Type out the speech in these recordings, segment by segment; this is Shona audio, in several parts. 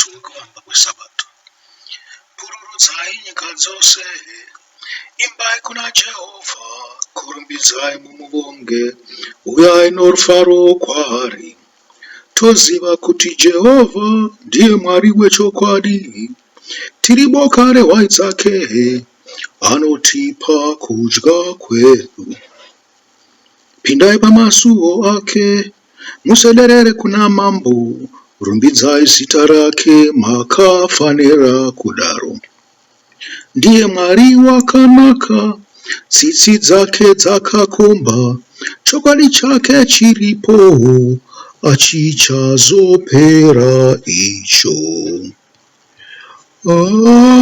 Wechitatu wekuvamba kweSabato. Pururudzai nyika dzose, imbai kuna Jehovha, kurumbidzai mumuvonge, uyai norufaro kwaari. Toziva kuti Jehovha ndiye Mwari wechokwadi, tiri boka rehwai dzake, anotipa kudya kwedu. Pindai pamasuo ake, musederere kuna Mambo, rumbidzai zita rake makafanira kudaro. Ndiye Mwari wakanaka, tsitsi dzake dzakakomba, chokwadi chake chiripo, hachichazopera icho. Amen.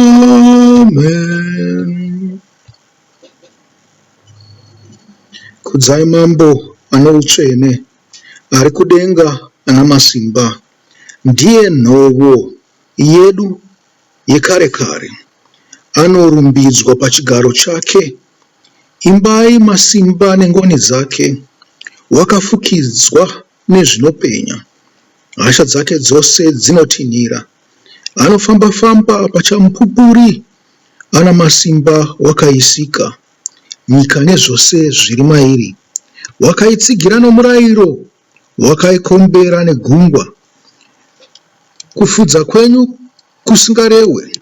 Kudzai Mambo ane utsvene, ari kudenga ana masimba. Ndiye nhovo yedu yekare kare, anorumbidzwa pachigaro chake. Imbai masimba nengoni dzake, wakafukidzwa nezvinopenya. Hasha dzake dzose dzinotinhira. Anofamba-famba pachamupupuri, ana masimba wakaisika, nyika nezvose zviri mairi. Wakaitsigira nomurayiro, wakaikombera negungwa. Kufudza kwenyu kusingarehwe,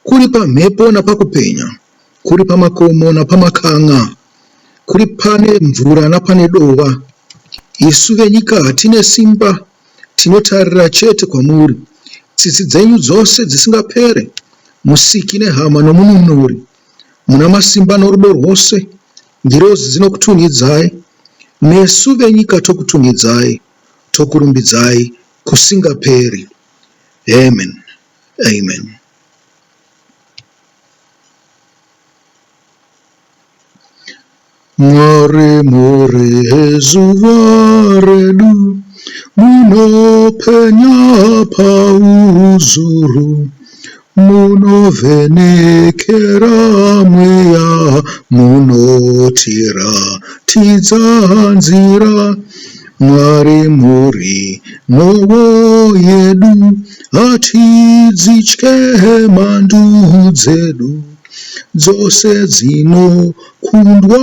kuri pamhepo napakupenya, kuri pamakomo napamakanga, kuri pane mvura napane dova. Isu venyika hatine simba, Tinotarira chete kwamuri, tsitsi dzenyu dzose dzisingapere, Musiki nehama noMununuri. Muna masimba norudo rwose, ngirozi dzinokutunhidzai, nesu venyika tokutunhidzai, tokurumbidzai kusingaperi. Amen. Amen. Mwari muri zuva redu, munopenya pauzuru, munovhenekera mweya, munotiratidza nzira. Mwari muri nhovo yedu, hatidzitye mhandu dzedu. Dzose dzinokundwa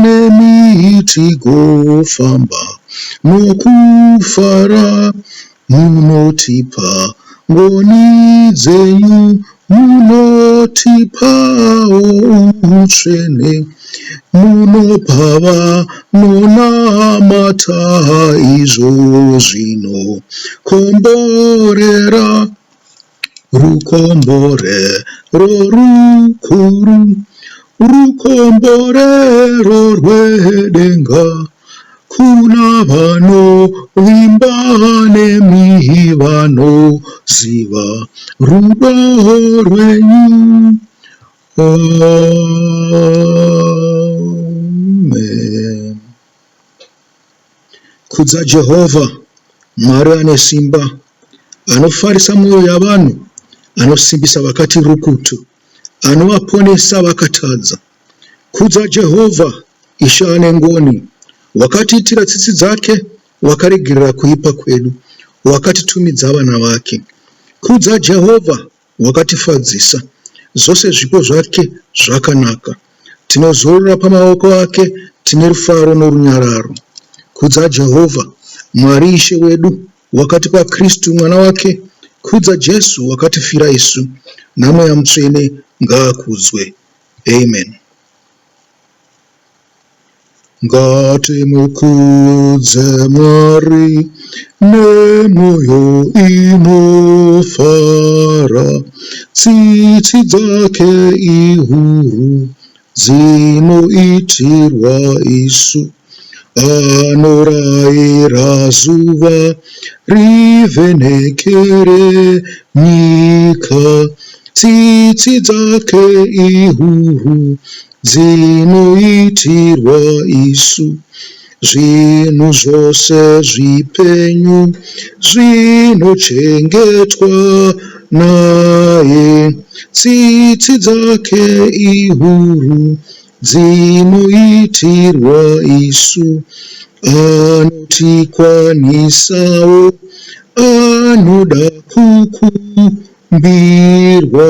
nemi tigofamba nokufara. Munotipa ngoni dzenyu, munotipawo utsvene, munopa vanonamata izvo zvinokomborera. Rukomborero rukuru, rukomborero rwedenga, kuna vanovimba nemi vanoziva rudo rwenyu. Amen. Kudza Jehovha, Mwari ane simba, anofarisa mwoyo yavanhu, anosimbisa vakati rukutu, anovaponesa vakatadza. Kudza Jehovha, Ishe ane ngoni, wakatiitira tsitsi dzake, wakaregerera kuipa kwedu, wakatitumidza vana vake. Kudza Jehovha, Wakatifadzisa, zvose zvipo zvake zvakanaka. Tinozorora pamaoko ake, tine rufaro norunyararo. Kudza Jehovha, Mwari Ishe wedu, wakatipa Kristu Mwana wake. Kudza Jesu wakatifira isu, naMweya Mutsvene ngaakudzwe. Amen. Ngatimukudze Mwari nemwoyo inofara, tsitsi dzake ihuru dzinoitirwa isu. Anoraira zuva rivhenekere nyika, tsitsi dzake ihuru dzinoitirwa isu. Zvinhu zvose zvipenyu zvinochengetwa naye, tsitsi dzake ihuru dzinoitirwa isu. Anotikwanisawo, Anoda kukumbirwa.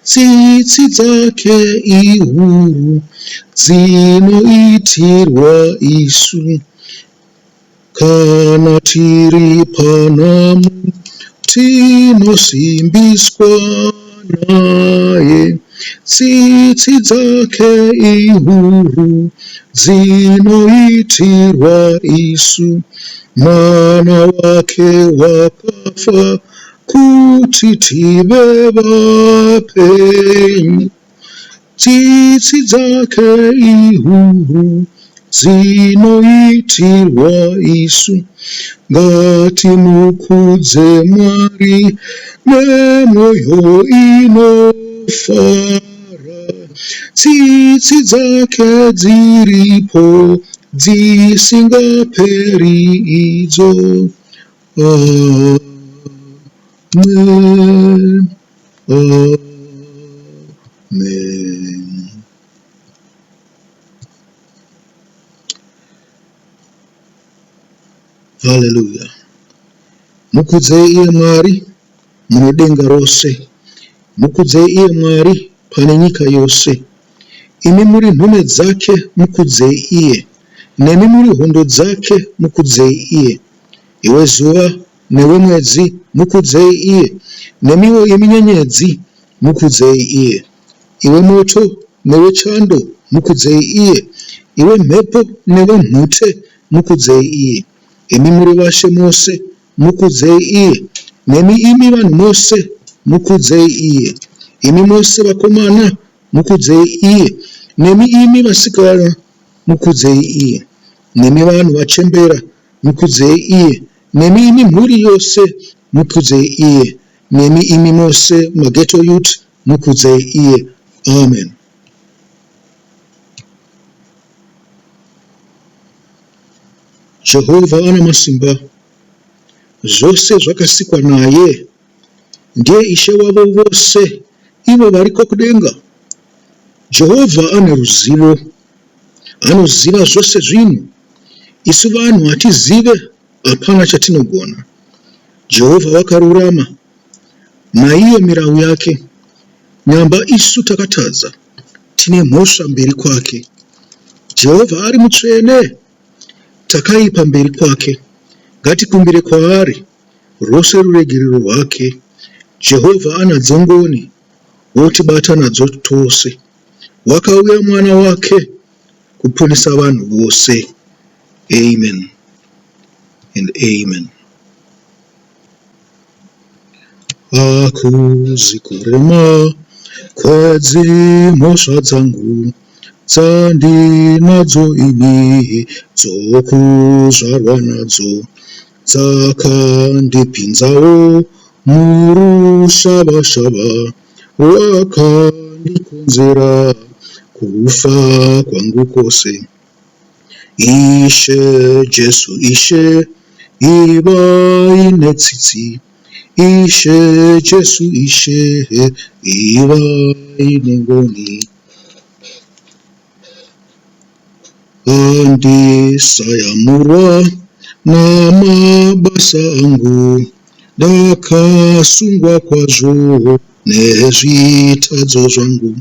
Tsitsi dzake ihuru dzinoitirwa isu. Kana tiri panhamo tinosimbiswa naye. Tsitsi dzake ihuru dzinoitirwa isu. Mwana wake wakafa kuti tive vapenyu. Tsitsi dzake ihuru dzinoitirwa isu. Ngatimukudze Mwari nemwoyo inofara. Tsitsi dzake dziripo dzisingaperi idzo. Amen. Amen. Haleluya. Mukudzei iye Mwari mune denga rose. Mukudzei iye Mwari pane nyika yose. Imi muri nhume dzake mukudzei iye. Nemi muri hondo dzake mukudzei iye. Iwe zuva newe mwedzi mukudzei iye. Nemiwo imi nyenyedzi mukudzei iye. Iwe moto newe chando mukudzei iye. Iwe mhepo newe mhute mukudzei iye. Imi muri vashe mose mukudzei iye. Nemi imi vanhu mose mukudzei iye. Imi mose vakomana mukudzei iye. Nemi imi vasikana mukudzei iye. Nemi vanhu vachembera mukudzei iye. Nemi imi mhuri yose mukudzei iye. Nemi imi mose maghetto youth mukudzei iye. Amen. Jehovha ana masimba, zvose zvakasikwa naye, ndiye Ishe wavo vose, ivo variko kudenga. Jehovha ane ruzivo, anoziva zvose zvinhu. Isu vanhu hatizive, hapana chatinogona. Jehovha wakarurama, naiyo mirau yake. Nyamba isu takatadza, tine mhosva mberi kwake. Jehovha ari mutsvene, takaipa mberi kwake. Ngatikumbire kwaari rwose ruregerero rwake. Jehovha anadzo ngoni, wotibata nadzo tose. Wakauya mwana wake kuponesa vanhu vose. Amen and amen. Hakuzi kurema kwedzimhosva dzangu dzandinadzo ini dzokuzvarwa nadzo dzakandipinzawo murushavashava rwakandikonzera kufa kwangu kwose. Ishe Jesu Ishe ivai netsitsi Ishe Jesu Ishe ivai nengoni. Andisayamurwa namabasa angu, ndakasungwa kwazvo nezvitadzo zvangu.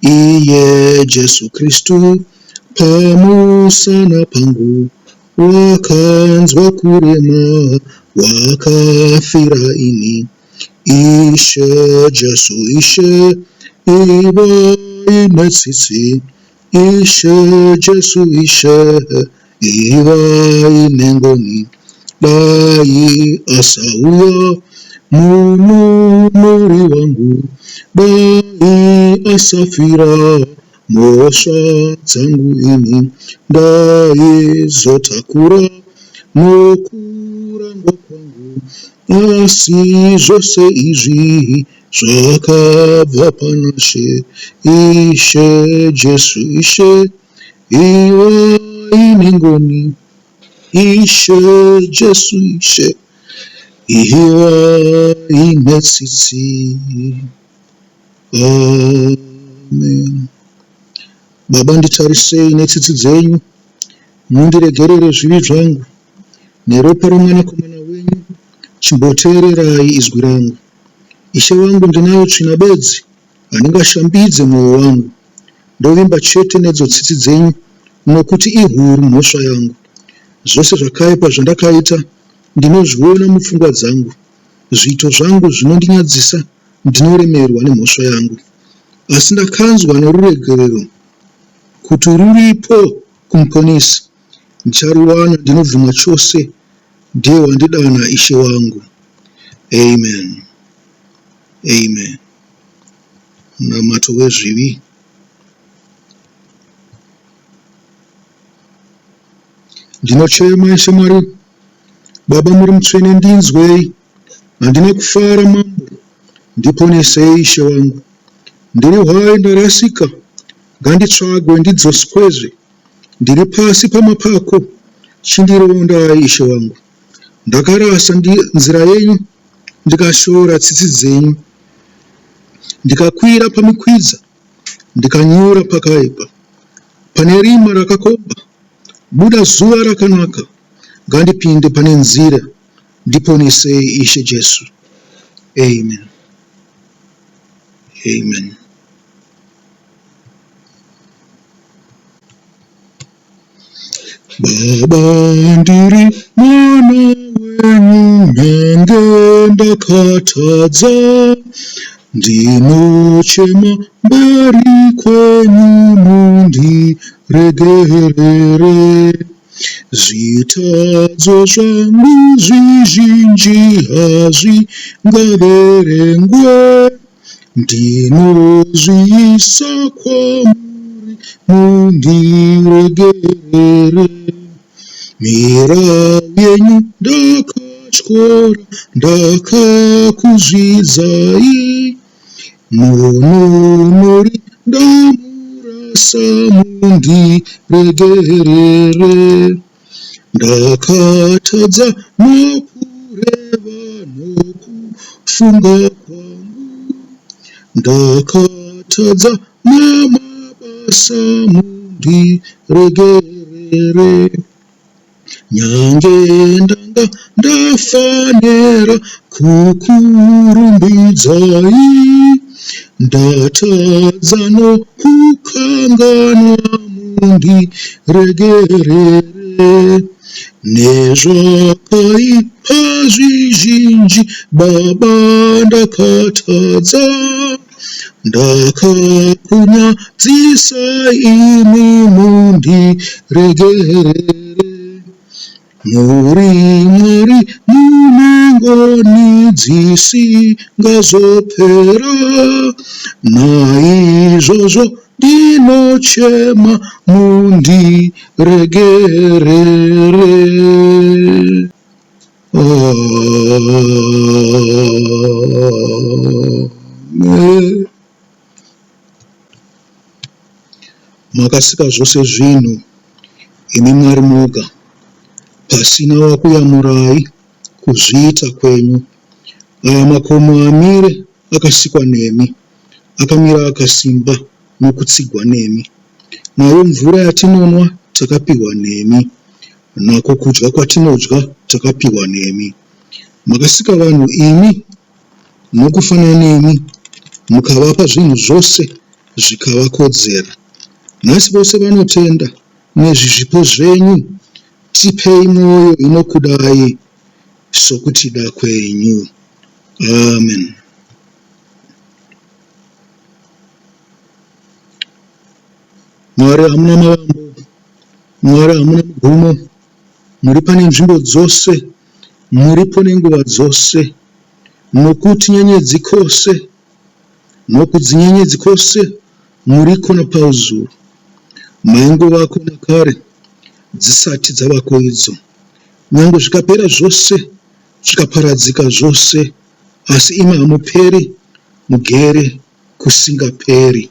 Iye Jesu Kristu pamusana pangu wakanzwa kurema, wakafira ini. Ishe Jesu Ishe ivai netsitsi Ishe Jesu Ishe ivai nengoni Dai asauya mununuri wangu Dai asafira mhosva dzangu ini Ndaizotakura nokurangwa kwangu Asi zvose izvi zvakabva panaShe, Ishe Jesu, Ishe, ivai nengoni. Ishe Jesu, Ishe, ivai netsitsi. Amen. Baba nditarisei netsitsi dzenyu, mundiregerere zvivi zvangu, neropa roMwanakomana wenyu. Chimboteererai izwi rangu. Ishe wangu ndinayo tsvina bedzi, handingashambidze mwoyo wangu. Ndovimba chete nedzo tsitsi dzenyu nokuti ihuru mhosva yangu. Zvose zvakaipa zvandakaita ndinozviona mupfungwa dzangu. Zviito zvangu zvinondinyadzisa ndinoremerwa nemhosva yangu. Asi ndakanzwa noruregerero kuti ruripo kuMuponesi. Ndicharuwana ndinobvuma chose ndiye wandidana Ishe wangu. Amen. Amen. Munamato wezvivi. Ndinochema Ishe Mwari, Baba muri mutsvene ndinzwei, handina kufara Mambo, ndiponesei Ishe wangu. Ndiri hwai ndarasika, nganditsvagwe ndidzoswezve, ndiri pasi pamapako, chindirondai Ishe wangu. Ndakarasa nzira yenyu, ndikashora tsitsi dzenyu, ndikakwira pamikwidza, ndikanyura pakaipa. Pane rima rakakomba, buda zuva rakanaka, ngandipinde pane nzira, ndiponesei Ishe Jesu. Amen. Amen. Baba ndiri mwana wenyu nyange ndakatadza ndinochema mberi kwenyu mundiregerere zvitadzo zvangu zvizhinji hazvingaverengwe Ndinozviisa kwamuri mundiregerere. Mirau yenyu ndakatyora ndakakuzvidzai. Mununuri ndamurasa mundiregerere. Ndakatadza nokureva nokufunga kwangu, ndakatadza namabasa mundiregerere. Nyange ndanga ndafanira kukurumbidzai, Ndatadza nokukanganwa mundiregerere Nezvakaipa zvizhinji baba ndakatadza Ndakakunyadzisai imi mundiregerere Muri Mwari mune ngoni dzisingazopera, naizvozvo ndinochema mundiregerere. Amen. Makasika zvose zvinhu imi Mwari moga, pasina wakuyamurai kuzviita kwenyu. Aya makomo amire akasikwa nemi, akamira akasimba nokutsigwa nemi. Nayo mvura yatinonwa takapihwa nemi, nako kudya kwatinodya takapihwa nemi. Makasika vanhu imi nokufanana nemi mukavapa zvinhu zvose zvikavakodzera. Nhasi vose vanotenda nezvi zvipo zvenyu tipei mwoyo inokudai sokutida kwenyu. Amen. Mwari hamuna mavambo, Mwari hamuna mugumo, muri pane nzvimbo dzose, muripo nenguva dzose. Nokuti nyenyedzi kose, nokudzinyenyedzi kose muriko napauzuru. Maingovako nakare, dzisati dzavako idzo. Nyangwe zvikapera zvose, zvikaparadzika zvose, asi imi hamuperi, mugere kusingaperi.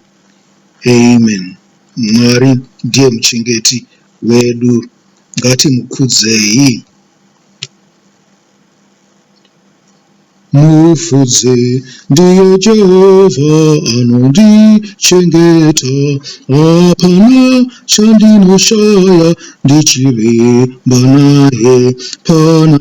Amen. Mwari ndiye muchengeti wedu, ngatimukudzei. Mufudzi ndiye Jehovha anondichengeta, hapana chandinoshaya ndichivimba naye. Pana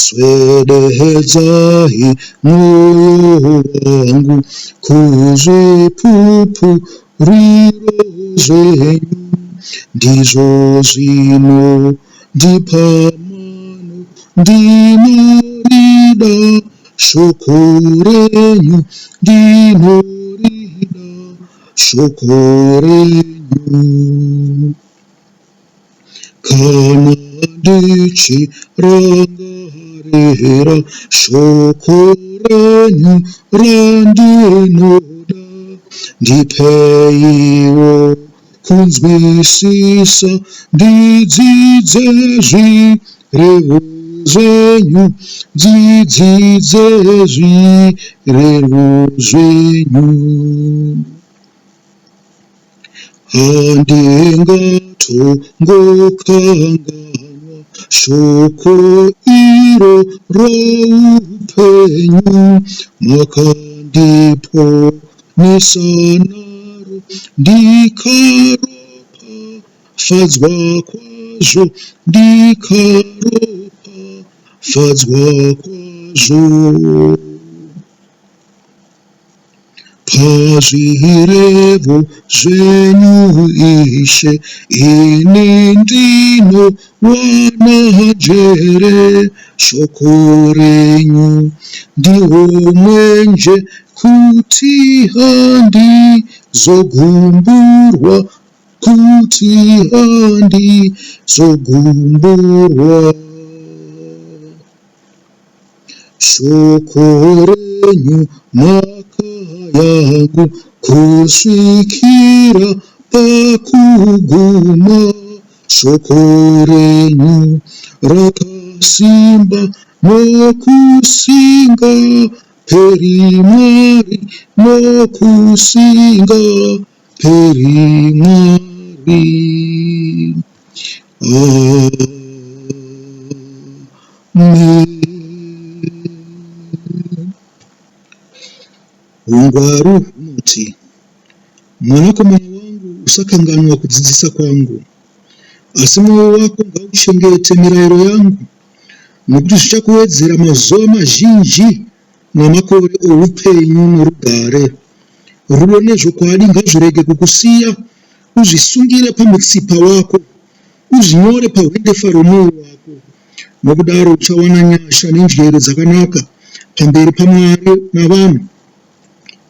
Swededzai mwoyo wangu kuzvipupuriro zvenyu, ndizvo zvinondipa mano, ndinorida shoko renyu, ndinorida shoko renyu. Kana ndichirangarira shoko renyu randinoda, ndipeiwo kunzwisisa ndidzidze zvirevo zvenyu, ndidzidze zvirevo zvenyu. Handingatongokanganwa shoko iro roupenyu, makandiponesa naro, ndikaropafadzwa kwazvo, ndikaropafadzwa kwazvo. Pazvirevo zvenyu Ishe, ini ndinowana njere, shoko renyu ndiwo mwenje, kuti handizogumburwa, kuti handizogumburwa. Shoko renyu nhaka yangu kusvikira pakuguma. Shoko renyu rakasimba nokusingaperi Mwari, nokusingaperi Mwari. Amen. Ungwaru hunoti, Mwanakomana wangu usakanganwa kudzidzisa kwangu, asi mwoyo wako ngauchengete mirayiro yangu, nokuti zvichakuwedzera mazuva mazhinji namakore oupenyu norugare. Rudo nezvokwadi ngazvirege kukusiya, uzvisungire pamutsipa wako, uzvinyore pahwendefa romwoyo wako. Nokudaro uchawana nyasha nenjere dzakanaka pamberi paMwari navanhu.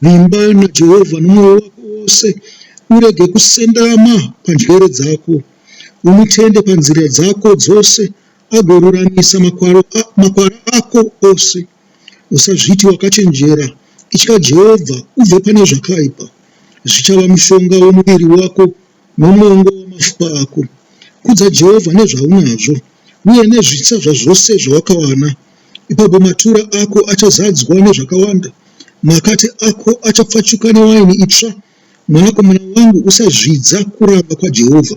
Vimba naJehovha nomwoyo wako wose, urege kusendama panjere dzako. Umutende panzira dzako dzose, agoruramisa makwara ako ose. Usazviti wakachenjera, itya Jehovha, ubve pane zvakaipa. Zvichava mushonga womuviri wako nomwongo wamafupa ako. Kudza Jehovha nezvaunazvo, uye nezvitsa zvazvose zvawakawana. Ipapo matura ako achazadzwa nezvakawanda, makate ako achapfachuka newaini itsva. Mwanakomana wangu, usazvidza kuranga kwaJehovha,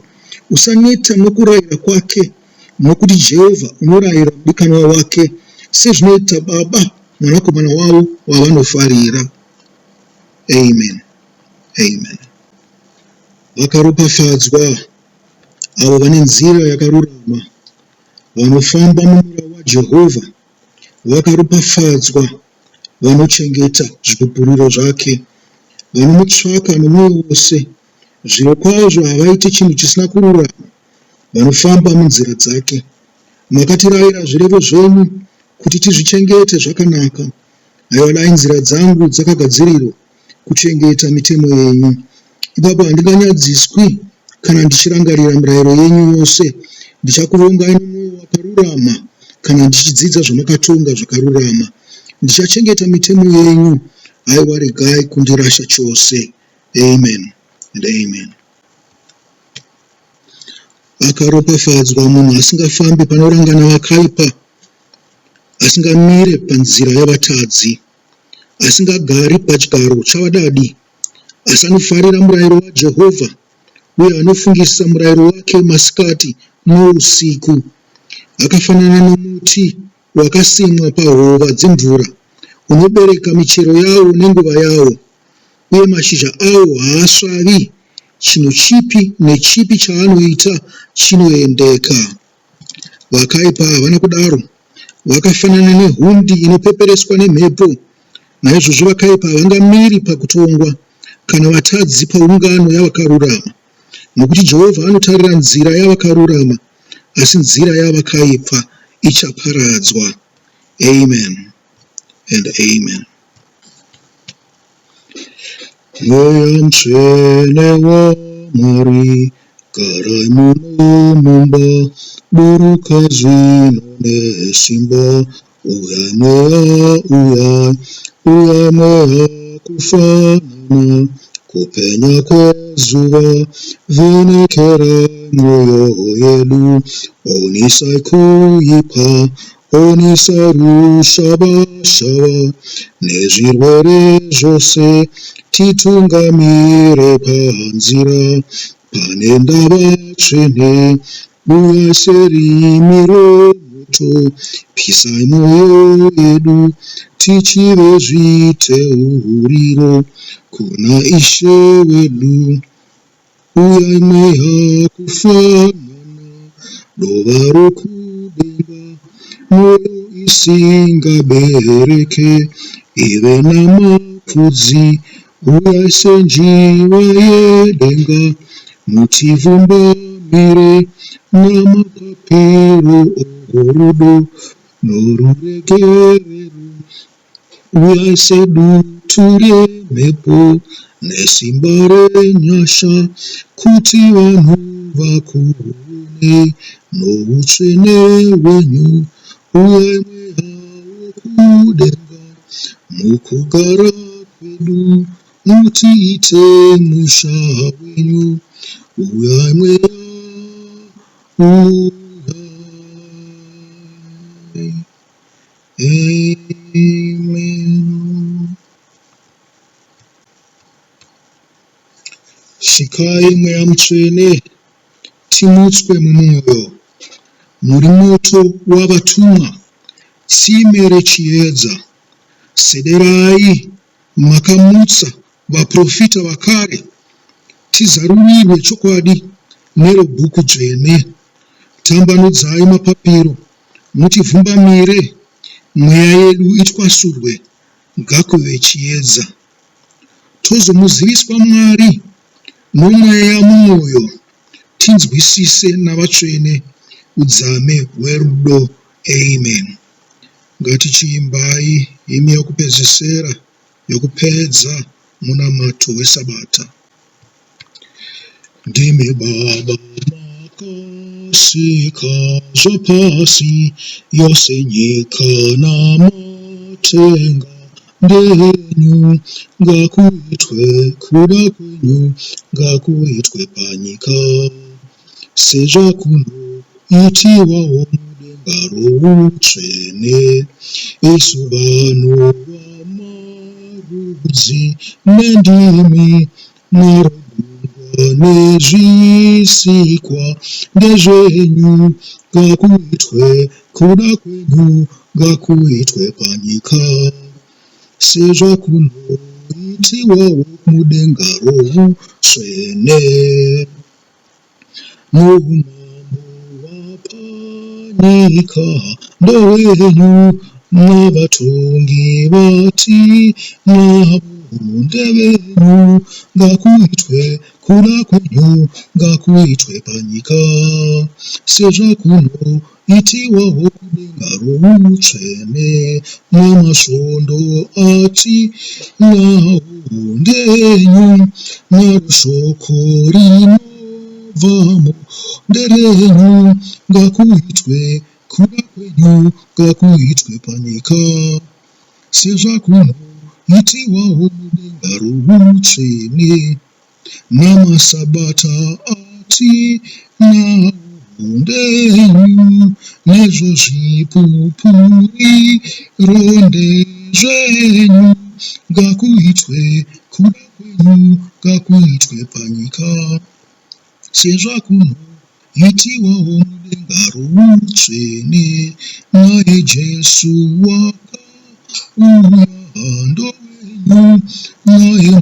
usaneta nokurayira kwake, nokuti Jehovha unorayira mudikanwa wake, sezvinoita baba mwanakomana wavo wavanofarira. Amen. Amen. Vakaropafadzwa avo vane nzira yakarurama, vanofamba mumurau waJehovha. Vakaropafadzwa vanochengeta zvipupuriro zvake, vanomutsvaka nomwoyo wose. Zvirokwazvo havaiti chinhu chisina kururama, vanofamba munzira dzake. Makatirayira zvirevo zvenyu kuti tizvichengete zvakanaka. Haiwa dai nzira dzangu dzakagadzirirwa kuchengeta mitemo yenyu! Ipapo handinganyadziswi kana ndichirangarira mirayiro yenyu yose. Ndichakuvongai nomwoyo wakarurama kana ndichidzidza zvamakatonga zvakarurama. Ndichachengeta mitemo yenyu, haiwa regai kundirasha chose. Amen and amen. Akaropafadzwa munhu asingafambi panorangana vakaipa, asingamire panzira yavatadzi, asingagari pachigaro chavadadi, asi anofarira murayiro waJehovha uye anofungisisa murayiro wake masikati nousiku. Akafanana nomuti wakasimwa pahova dzemvura, unobereka michero yawo nenguva yawo, uye mashizha awo haasvavi, chinhu chipi nechipi chaanoita chinoendeka. Vakaipa havana kudaro, Vakafanana nehundi inopepereswa nemhepo, naizvozvo vakaipa havangamiri pakutongwa, kana vatadzi paungano yavakarurama. Nokuti Jehovha anotarira nzira yavakarurama, asi nzira yavakaipa ichaparadzwa. Amen and amen. Mweya Mutsvene waMwari, garai muno mumba, buruka zvino nesimba. Uyai Mweya, uyai, uyai Mweya, kufanana kupenya kwezuva, vhenekerai mwoyo yedu, onisai kuipa, Onesa rushavashava nezvirwere zvose, titungamire panzira pane ndava tsvene. Uyai serimi romoto, pisai mwoyo yedu, tichive zviteuriro kuna Ishe wedu. Uyai mweya kufanana dova rokudenga, mwoyo isingabereke ive namapfudzi. Uyai senjiva yedenga, mutivhumbamire namapapiro orudo noruregerero. Uyai sedutu remhepo nesimba renyasha, kuti vanhu vakuonei noutsvene hwenyu. Uyai Mweya wokudenga mukugara kwedu, mutiite musha wenyu. Uyai Mweya, uyai. Amen. Svikai Mweya Mutsvene, timutswe mumwoyo. Muri moto wavatumwa, tsime rechiedza. Sederai makamutsa vaprofita vakare, tizarurirwe chokwadi nero bhuku dzvene. Tambanudzai mapapiro Mutivhumbamire, mweya yedu itwasurwe, ngakuve chiedza. Tozomuziviswa Mwari nomweya mumwoyo, tinzwisise navatsvene udzame hwerudo. Amen. Ngatichiimbai hymn yokupedzesera yokupedza munamato weSabata. Ndimi Baba makasika zvapasi yose nyika namatenga ndeyenyu ngakuitwe kuda kwenyu ngakuitwe panyika sezvakunoitiwawo mudenga routsvene isu vanhu vamarudzi nendimi Naro gungwa nezvisikwa ndezvenyu, ngakuitwe kuda kwenyu, ngakuitwe panyika sezvakunoitiwawo mudenga routsvene. Noumambo hwapanyika ndohwenyu, navatongi vatinavo ndevenyu, ngakuitwe kuda kwenyu, ngakuitwe panyika sezvakuno Itiwawo kudenga routsvene namasvondo atinawo ndeenyu naro shoko rinobvamo nderenyu ngakuitwe kuda kwenyu ngakuitwe panyika sezvakunoitiwawo mudenga routsvene. Namasabata atinawo ndeyenyu, nezvo zvipupuriro ndezvenyu. Ngakuitwe kuda kwenyu, ngakuitwe panyika sezvakunoitiwawo mudenga routsvene. Naye Jesu wakauya ndowenyu, naye Mweya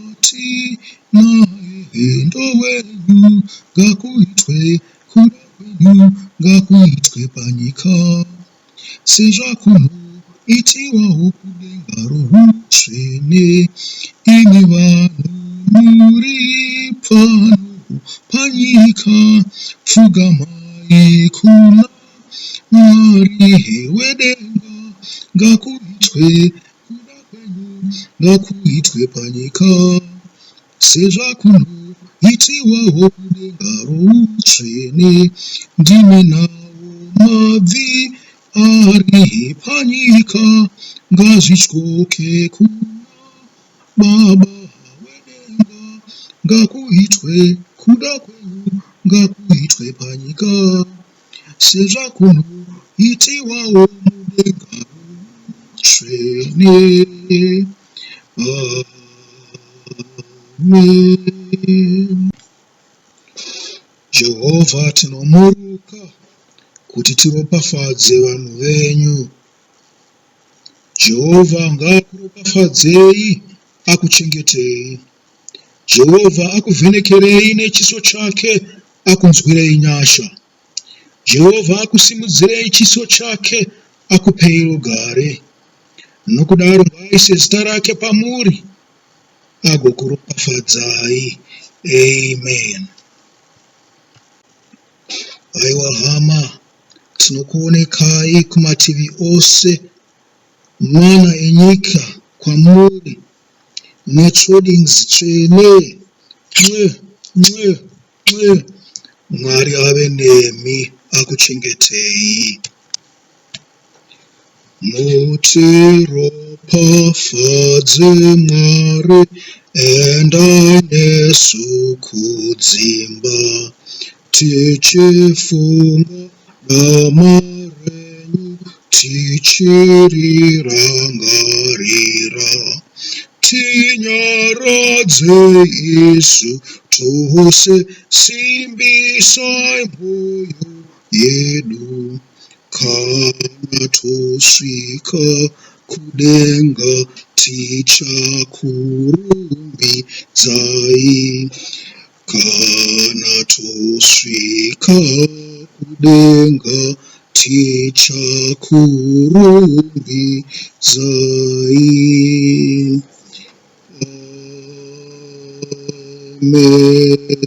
watinaye ndowenyu. Ngakuitwe kuda kwenyu, ngakuitwe panyika. Sezvakunoitiwawo kudenga routsvene. Imi vanhu muri pano panyika, pfugamai kuna Mwari wedenga, ngakuitwe kuda kwenyu, ngakuitwe panyika sezvakunoitiwawo kudenga routsvene. Ndimi nawo mabvi ari panyika, ngazvityoke kuna Baba wedenga, ngakuitwe kuda kwenyu, ngakuitwe panyika sezvakunoitiwawo mudenga routsvene. Amen. Jehovha tinomuruka kuti tiropafadze vanhu venyu. Jehovha ngaakuropafadzei akuchengetei. Jehovha akuvhenekerei nechiso chake akunzwirei nyasha. Jehovha akusimudzirei chiso chake akupei rugare. Nokudaro ngaaise zita rake pamuri agokuropafadzai. Amen. Haiwa hama, tinokuonekai kumativi ose mana enyika kwamuri netsvodings tsvene nxe nxe nxe. Mwari ave nemi akuchengetei. Mutiropafadze Mwari, endai nesu kudzimba, tichifunga dama renyu, tichirirangarira. Tinyaradze isu tose, simbisai mwoyo yedu. Kana tosvika kudenga tichakurumbidzai. Kana tosvika kudenga tichakurumbidzai. Amen.